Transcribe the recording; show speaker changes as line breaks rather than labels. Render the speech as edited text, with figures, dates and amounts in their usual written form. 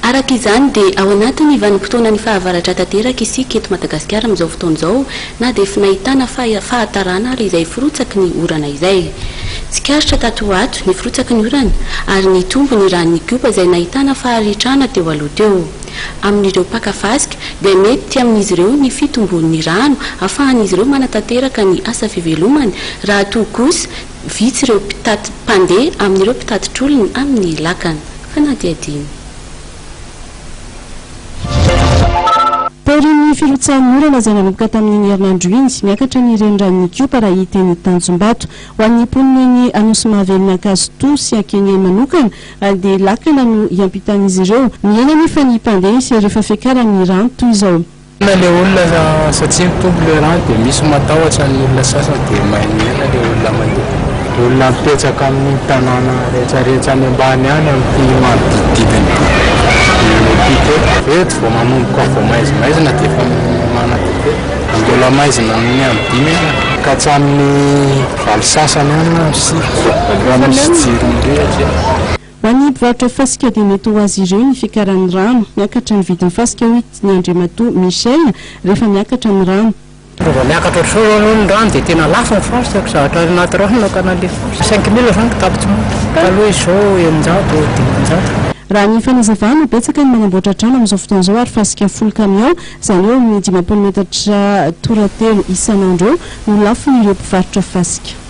Araka izany dia ao anatin'ny vanim-potoanan'ny fahavaratra tanteraka isika eto Madagasikara amin'izao fotoana izao na dia efa nahitana fahatarana ary izay firotsaky ny orana izay. Tsikaritra tato ho ato ny firotsaky ny orana ary nitombo ny ranon'Ikopa izay nahitana faharitrana teo aloha teo. Amin'ireo mpaka fasika dia mety amin'izy ireo ny fitombon'ny rano afahan'izy ireo manatanteraka ny asa fivelomany raha toa kosa vitsy ireo mpitati mpandeha amin'ireo mpitatitr'olona amin'ny lakana. Fanadihadiana.
Taorian'ny firotsahan'ny orana izay nanomboka tamin'iny herinandro iny, miakatra ny reniranon'Ikopa raha hita eny Tanjombato. Ho an'ny mponina eny Anosimahavelona Ankazotoa sy Ankeniheny manokana dia lakana no hiampitan'izy ireo. Mihena anefa ny mpandeha rehefa fiakaran'ny rano toy izao.
Mihena le olona satria mitombo le rano dia misy matahotra ny olona sasany dia mahay mihena le olona mandeha. Olona mipetraka amin'iny tanàna rehetra rehetra any ambany any amin'ity manodidididina ity no mampita eto. Eto vao manomboka vao maizimaizina dia efa manam-pita eto. Mbola maizina amin'ny andro dimy any ka hatramin'ny valo sasany any na sivy raha misy jiro mirehitra eto.
Ho an'ny mpivarotra fasika dia mety ho azy ireo ny fiakaran'ny rano. Miakatra ny vidin'ny fasika hoy ny Andriamatoa Michel rehefa miakatra ny rano.
Raha vao miakatra ohatr'izao zao aloha ny rano dia tena lafo ny fasika, ko zavatra any anaty rano nakana an'ilay fasika. 5000 zao ny kitapo tsy maty, taloha izy zao 600, 500.
Raha ny fanazavana, betsaka ny manamboatra trano amin'izao fotoana izao ary fasika folo kamiao, izany hoe eo amin'ny 50 metatra toratelo isan'andro eo no lafon'ireo mpivarotra fasika.